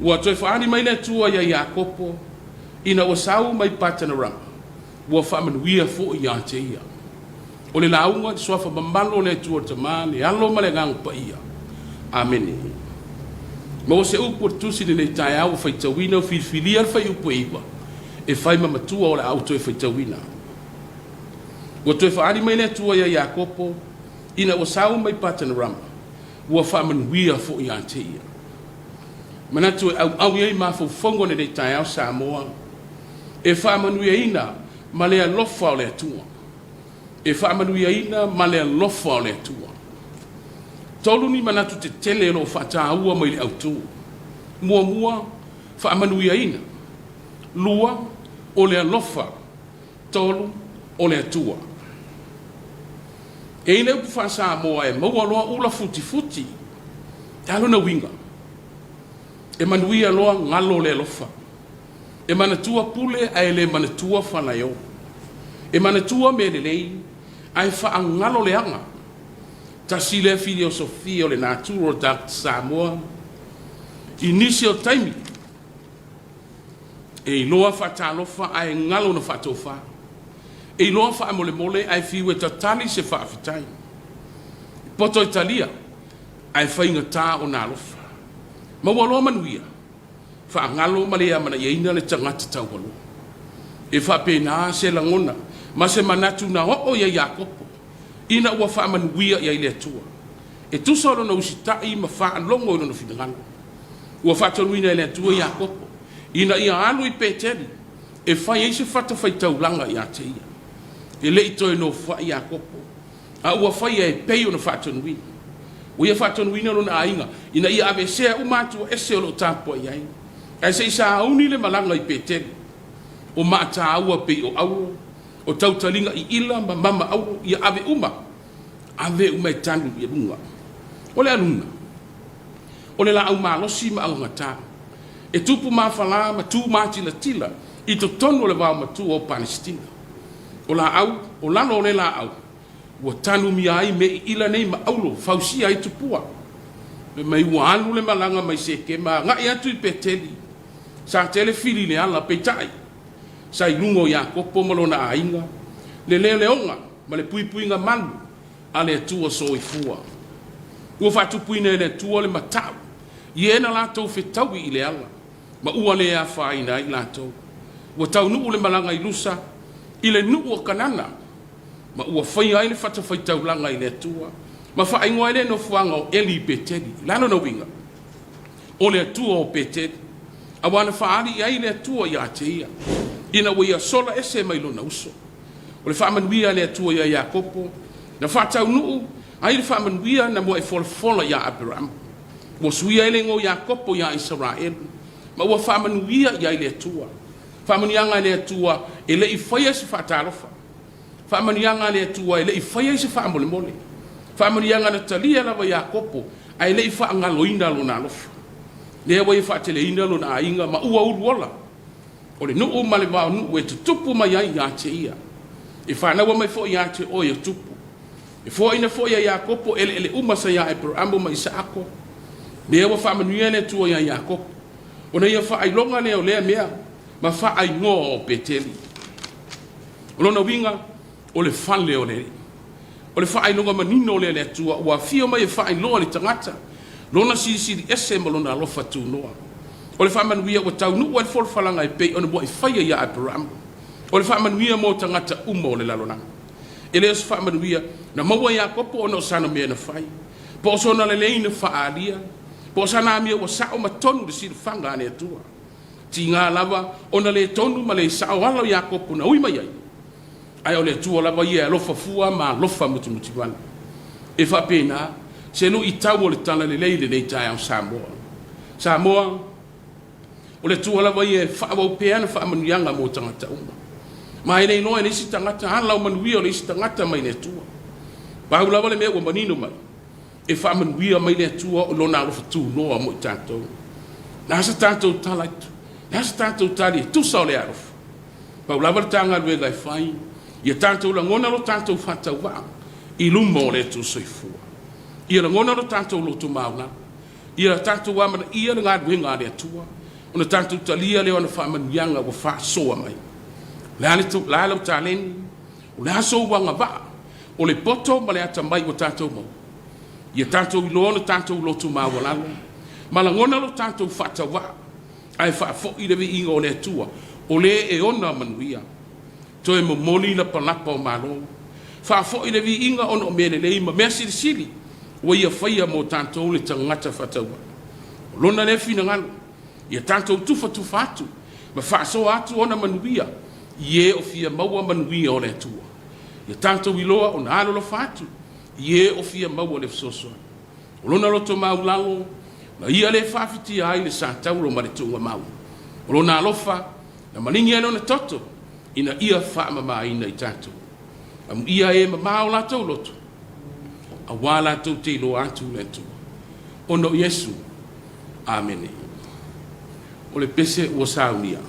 Ua toe faaali mai le Atua ia Iakopo ina ua sau mai Patanarama, ua faamanuia foi ia te ia. O le lauga i le suafa mamalu o le Atua le Tama, le Alo ma le Agaga Paia. Amene. Maua se upu o le tusi i lenei taeao ua faitauina, ua filifilia le fuaiupu e 9 e fai ma matua o le a ou toe faitauina. Ua toe faaali mai le Atua ia Iakopo ina ua sau mai Patanarama, ua faamanuia foi ia te ia. Manatu e auau i ai mafaufauga o lenei taeao Samoa, e faamanuiaina ma le alofa o le Atua. E faamanuiaina ma le alofa o le Atua. Tolu ni manatu tetele o lo o faataua mai le autu. Muamua, faamanuiaina. Lua, o le alofa. Tolu, o le Atua. E i ai le upu faa-Samoa e maua loa ula futifuti. E a lona uiga? E manuia loa galo le alofa. E manatua pule ae le manatua falaeo. E manatua mea lelei ae faagalo leaga. Tasi lea filiosofia o le natura o le tagata Samoa i nisi o taimi. E iloa faatalofa ae galo na faatofa. E iloa faamolemole ae fiu e tatali se faafetai. E poto e talia ae faigata ona alofa. Maua loa manuia, faagalo ma le amanaiaina le tagata taualoa. E faapena se lagona ma se manatu na oo ia Iakopo ina ua faamanuia i ai le Atua. E tusa o lona usitai ma faalogo i lona finagalo. Ua faatonuina e le Atua Iakopo ina ia alu i Peteli e fai ai se fatafaitaulaga ia te ia. E le i toe nofoai Iakopo, a ua faia e pei ona faatonuina. Ua ia faatonuina lona aiga ina ia aveesea uma atua ese o lo o tapuai ai, ae se i sauni le malaga i Peteli. O maataua pei o auro, o tautaliga iila ma mama auro, ia ave uma, ave uma e tanu i luga. O le aluna, o le laau malosi ma augata, e tupu mafala ma tu matilatila i totonu o le vaomatua o Palesitina. O laau, o lalo o le laau, ua tanumia ai mea iila nei ma auro, fausia ai tupua. Fai mai ua alu le malaga mai Sekema agai atu i Peteli. Sa tele fili i le ala, peitai, sa i luga o Iakopo ma lona aiga le leoleoga ma le puipuiga malu a le Atua Soifua. Ua faatupuina e le Atua le matau i e na latou fetaui i le ala, ma ua le afaina ai latou. Ua taunuu le malaga i Lusa, i le nuu o Kanana, ma ua faia ai le fatafaitaulaga i le Atua, ma faaigoa ai le nofoaga o Eli i Peteli. O le a lona uiga? O le Atua o Peteli, aua na faaali i ai le Atua ia te ia, ina ua ia sola ese mai lona uso. O le faamanuia a le Atua ia Iakopo, na faataunuu ai le faamanuia na mua'i folafola ia Aperamo. Ua suia ai le igoa o Iakopo ia Isaraelu, ma ua faamanuia i ai le Atua. Faamanuiaga a le Atua e le i faia se faatalofa. Faamanuiaga a le Atua e le i faia ai se faamolemole. Faamanuiaga na talia lava Iakopo ae le i faagaloina lona alofa. Lea ua ia faateleina lona aiga ma ua uluola. O le nuu ma le vaonuu e tutupu mai ai ia te ia. E fanaua mai foi ia te oe o tupu. E foaina foi ia Iakopo eleele uma sa ia Aperamo ma Isaako. Lea ua faamanuia le Atua ia Iakopo, ona ia faailoga lea o lea mea ma faaigoa o Peteli. O lona uiga, o le fale o le Alii. O le faailoga manino lea a le Atua ua afio mai e faailoa i le tagata Lona silisili ese ma Lona alofa tunoa. O le faamanuia ua taunuu ai le folafolaga e pei ona muai faia ia Aperamo. O le faamanuia mo tagata uma o le lalolagi. E le o se faamanuia na maua e Iakopo ona o sana mea na fai, po o sona lelei na faaalia, po o sana amio ua sao ma tonu i le silafaga a le Atua. Tiga lava ona le tonu ma le sao ala o Iakopo na ui mai ai, ae o le Atua lava ia e alofa fua ma alofa mutimutiwale. E faapena se luitau o le Talalelei i lenei taeao Samoa. Samoa, o le Atua lava ia e faaauau pea ana faamanuiaga mo tagata uma. Ma e le iloa e le isi tagata ala o manuia o le isi tagata mai le Atua. Pau lava le mea ua manino mai, e faamanuia mai le Atua o Lona alofa tunoa mo i tatou. Le a se tatou tala atu? Le a se tatou tali e tusa o le alofa? Pau lava le ta galuega e fai, ia tatou lagona lo tatou faatauvaa i luma o le Atua Soifua. Ia lagona lo tatou loto maualalo. Ia tatou amanaia le galuega a le Atua, ona tatou talia lea o ana faamanuiaga ua faasoa mai. O le a le le a lau taleni, o le a sou agavaa, o le poto ma le atamai ua tatou maua. Ia tatou iloa lo tatou loto maualalo, ma lagona lo tatou faatauvaa, ae faafoi le viiga o le Atua, o le e ona manuia. Toe momoli lapalapa o malo. Faafoi le viiga ona o mea lelei ma mea silisili ua ia faia mo tatou le tagata faatauvaa. O lona lea finagalo, ia tatou tufatufa atu ma faasoa atu ona manuia i e o fia maua manuia o le Atua. Ia tatou iloa ona alolofa atu i e o fia maua le fesoasoani. O lona loto maulalo, na ia le faafitia ai le sataulo ma le tuugamau. O lona alofa, na maligi ai lona toto ina ia faamamaina i tatou. Amuia e mama o latou loto, auā latou te iloa atu le Atua. Ona o Iesu. Amene. O le pese ua saunia.